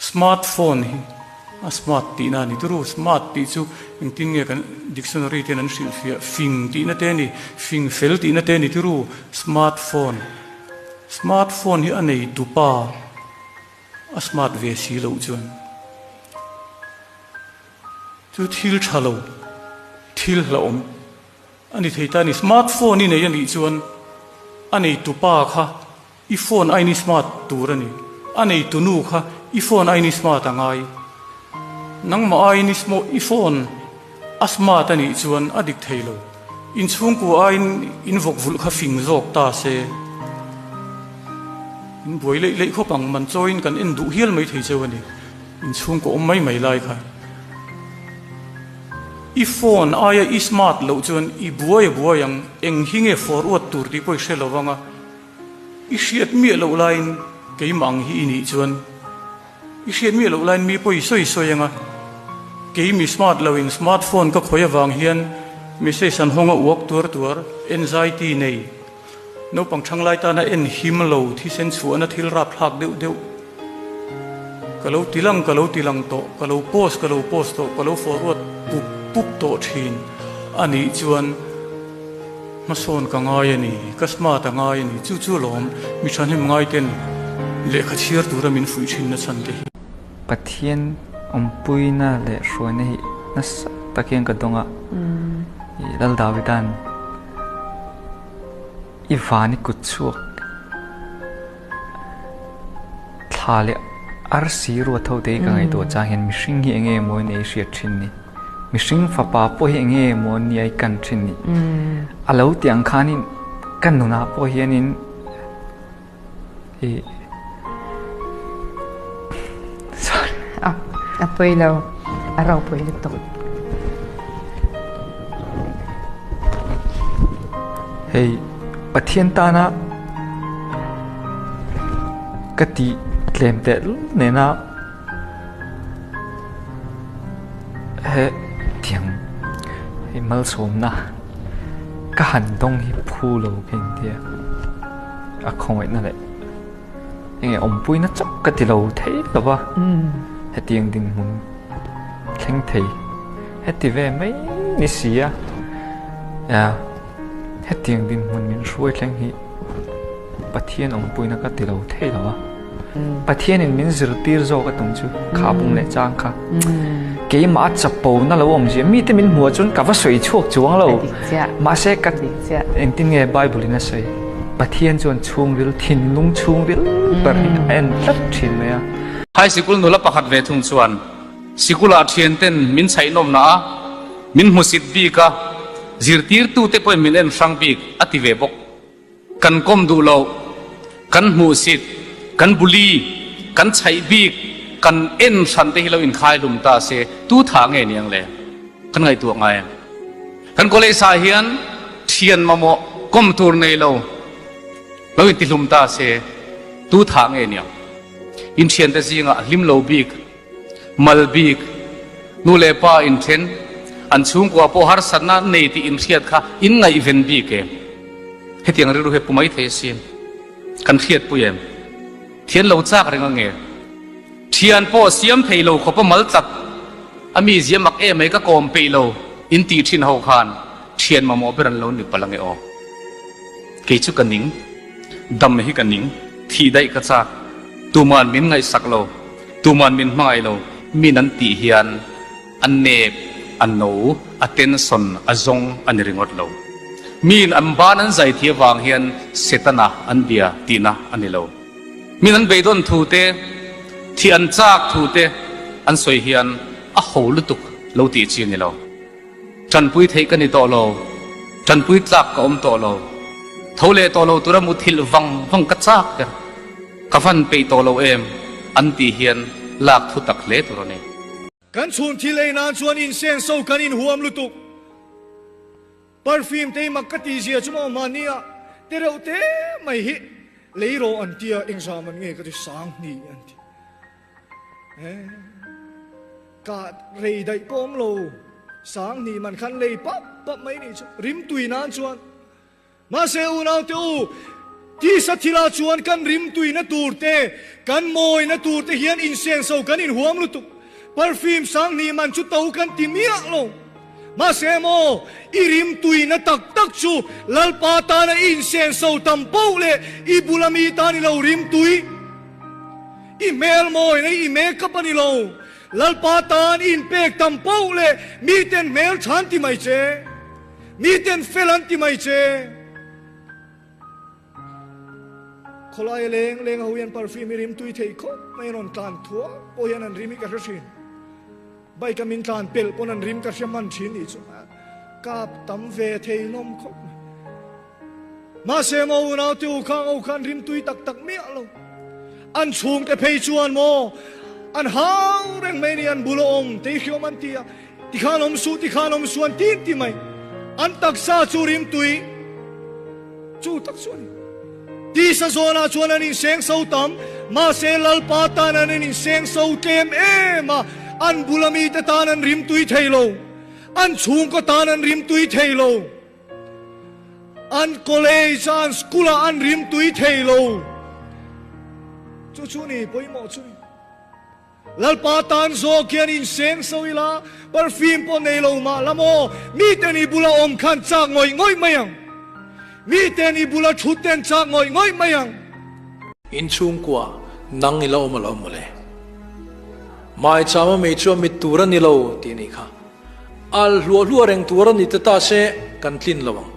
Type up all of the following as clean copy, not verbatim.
Smartphone hi a smart tihna a ni turu. Smart tih chu engtin nge kan dictionary ten an hrilhfiah? Fing tihna te a ni, fing fel tihna te a ni turu. Smartphone, smartphone hi a neitu pa a smart ve si loh chuan chu thil tha lo, thil hlauhawm a ni thei ta a ni. Smartphone i nei a nih chuan a neitu pa kha I phone aini smart tur a ni. A neitu nu kha i phone aini smart a ngai. Nangmah aiin i phone a smart a nih chuan a dik thei lo. Inchhungkua aiin in vawk vulh kha fing zawk ta se. In buai leih leih khawp ang, man chawiin kan en duh hial mai thei cheu a ni. Inchhungkua awm mai mai lai kha. I phone aia i smart loh chuan i buai a buai ang, eng hi nge forward tur tih pawh i hre lo vang a. I hriat miah loh laiin keimah ang hi i nih chuan i hriat miah loh laiin mi pawh i sawi sawi ang a, kei mi smart lo in smart phone ka khawih avang hian message an hawng a uak tuar tuar, anxiety nei, naupang thanglai tana en him lo, thisen chhuahna thil rapthlak deuh deuh ka lo ti lang ka lo ti lang tawh, ka lo post ka lo post tawh, ka lo forward pup pup tawh thin a nih chuan. Hmasawn ka ngai a ni, ka smart a ngai a ni, chu chu lawm mi thahnem ngai ten lehkha chhiar tura min fuih thin na chhan te hi. Pathian awmpuina leh hruaina hi nasa tak hian ka dawng a, i Lal Davida'n i van i kut chhuak thla leh arsi ruat ho te hi ka ngaihtuah chang hian mihring hi enge maw in ei hriat thin ni. Mihring fapa pawh hi enge maw nia i kan thin ni. A lo tih ang khanin ka nunah pawh hianin i sorry. A a pawi lo a ropui lutuk. Hei Pathian tana ka tih tlem teh lul nena He tiang hei malsawmna ka han dawng hi phu lo ka inti a, a khawngaihna leh enge awmpuina chauh ka ti lo thei lo va, hetiang dinhmun thleng thei heti ve mai ni si a, hetiang dinhmun min hruai thleng hi Pathian awmpuina ka ti lo thei lo a. Pathianin min zirtir zawk a tum chu kha bung leh chang kha. Keimah a chapo na lo awm zia mite min hmuh chuan ka va sawi chhuak chuang lo. Mahse ka engtin nge Bible in a sawi Pathian chuan chhungril thinlung chhungril ber hi a en tlat thin mai a. High sikul nula pakhat ve thung chuan sikulah thianten min chhaihnawmna a, min hmusit bik a, zirtirtute pawhin min en hrang bik a ti ve bawk. Kan kawm duh lo, kan hmuhsit, kan buli, kan chaih bik, kan en hran te hi lo inkhai hlum ta se tu tha nge niang le? Kan ngaihtuah ngai em? Kan college ah hian thian mamawh kawm tur nei lo lo inti hlum ta se tu tha nge niang? In thiante zingah hlim lo bik, mal bik, nu leh pa inthen, an chhungkua pawh harsatna nei tih inhriat kha in ngaihven bik em? Hetiang rilru hi pu mai thei asin. Kan hriatpui em? Thian lo chak reng ange. Thian pawh siam thei lo khawpa mal tlat a mi zia mak em mai ka kawm peih lo in tih thin ho khan thian mamawh ber an lo ni palh ange aw. Kei chu ka ning, dam hi ka ning, thih daih ka chak. Tuman min ngaihsak lo, tuman min hmangaih lo, min an tih hian a nep, a no, a tension, a zawng a ni ringawt lo. Miin an ban an zai thih avang hian Setana an bia tihna a ni lo. Min an beidawn thu te, thih an chak thu te an sawi hian a ho lutuk lo tih chi a ni lo. Ṭanpui theih ka ni tawh lo, ṭanpui tlak ka awm tawh lo. Tho leh tawh lo tura muthilh vang vang ka chak ber. Ka van peih tawh lo em? an tih hian lak thu tak hle tur a ni. Kan chhun thil ei nan chuan inseng so kan inhuam lutuk. Perfume te hi mak ka tih zia chu maw mahni ah te reuh te mai hi lei rawh an tia engzam an nge ka ti sang hnih an ti. Ka rei daih pawh awm lo, sang hnih man khan lei pap pap mai nih chu rim tui nan chuan. Mahse unaute u, Tisa thilah chuan kan rimtuina tur te, kan mawina tur te hian insengso kan inhuam lutuk. Perfume sanghnih man chu to kan ti miah lo. Mahse maw, i rimtuina tak tak chu Lalpa tana i insengso tam poh leh i bula mi tan i lo rimtui. I hmel mawina i makeup a ni lo. Lalpa tan i inpek tam poh leh miten hmel tha an ti mai che. Miten fel an ti mai che. Khawlaia leng leng ho hian perfume hi rim tui thei khawp mai an rawn tlan thuak pawh hian an rim hi ka hre thin. Bike a min tlan pelh pawn an rim ka hre hman thin nih chu kap tam ve thei hlawm khawp mai. Mahse maw unau te u khang ho khan rim tui tak tak miah lo. An chhungte phei chuan maw an hau reng mai ni an bul a awm tei hriawm an ti a. Tikhan awm suh, tikhan awm suh an ti ti mai. An taksa chu rimtui chu tak chu a ni. Tisa zawnah chuan an inseng so tam, mahse Lalpa tan an inseng so tlem em a, an bula mite tan an rimtui thei lo, an chhungkaw tan an rimtui thei lo, an college a an school ah an rimtui thei lo. Chu chu ni pawimawh chu ni. Lalpa tan zawk hian inseng so ila, perfume pawh nei lo mah la maw, mite ni bula awm khan chak ngawih ngawih mai ang. Mite ni bula thut ten chak ngawih ngawih mai ang. Inchhungkua nang ila awm alo mawle. Maichama mei chu a mit tur a ni lo tih a nih kha. Al hluah hluah reng tur a ni ta ta se kan tlin lo ang.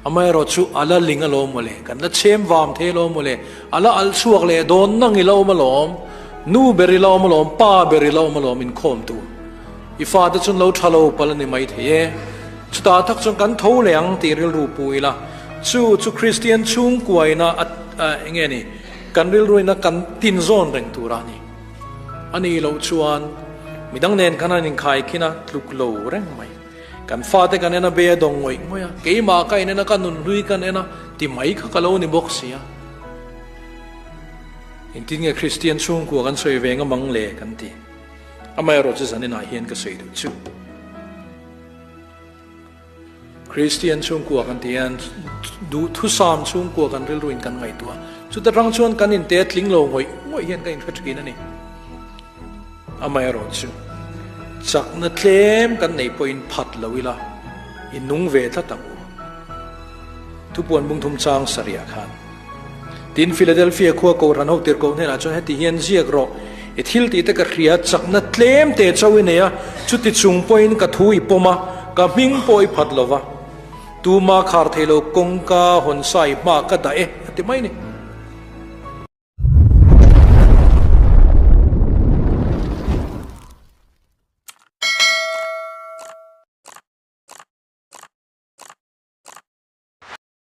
Amaherawh chu a la ling alawm mawle, kan la chhem vam thei alawm mawle, a la alh chhuak leh dawn nang ila awm alawm, nu ber ila awm alawm, pa ber ila awm alawm inkhawm tur. I fate chuan lo tha lo palh a ni mai thei e. Chutah tak chuan kan tho leh ang tih rilru pu ila, chu chu Kristian chhungkuaina a eng nge ni, kan rilruina kan tinzawn reng tur a ni. A nih loh chuan midang nen khan an inkhai khin a, tluk lo reng mai. Kan fate kan en a, be a dawng ngawih ngawih a, keimah ka in en a, ka nunhlui kan en a, ti mai kha ka lo ni bawk si a. Engtin nge Kristian chhungkua kan sawi ve ngam ang le kan ti. Amaherawh chu zaninah hian ka sawi duh chu. Kristian chhungkua kan tih hian duhthusam chhungkua kan rilruin kan ngaihtuah. Chuta tang chuan kan inte tling lo ngawih ngawih hian ka inhre thin a ni. Amaherawh chu chakna tlem kan neih pawhin phat lo ila i nung ve tlat ang u. Thupuan bungthum chang sarih ah khan Tin, Philadelphia khua Kohhran ho tirhkoh hnenah chuan heti hian ziak rawh, I thil tih te ka hria, chakna tlem te chauh i nei a, chuti chung pawhin ka thu i pawm a, ka hming pawh i phat lo va. Tuma khar thei lo kawngka hawn sa i hma ka dah e, a ti mai ni.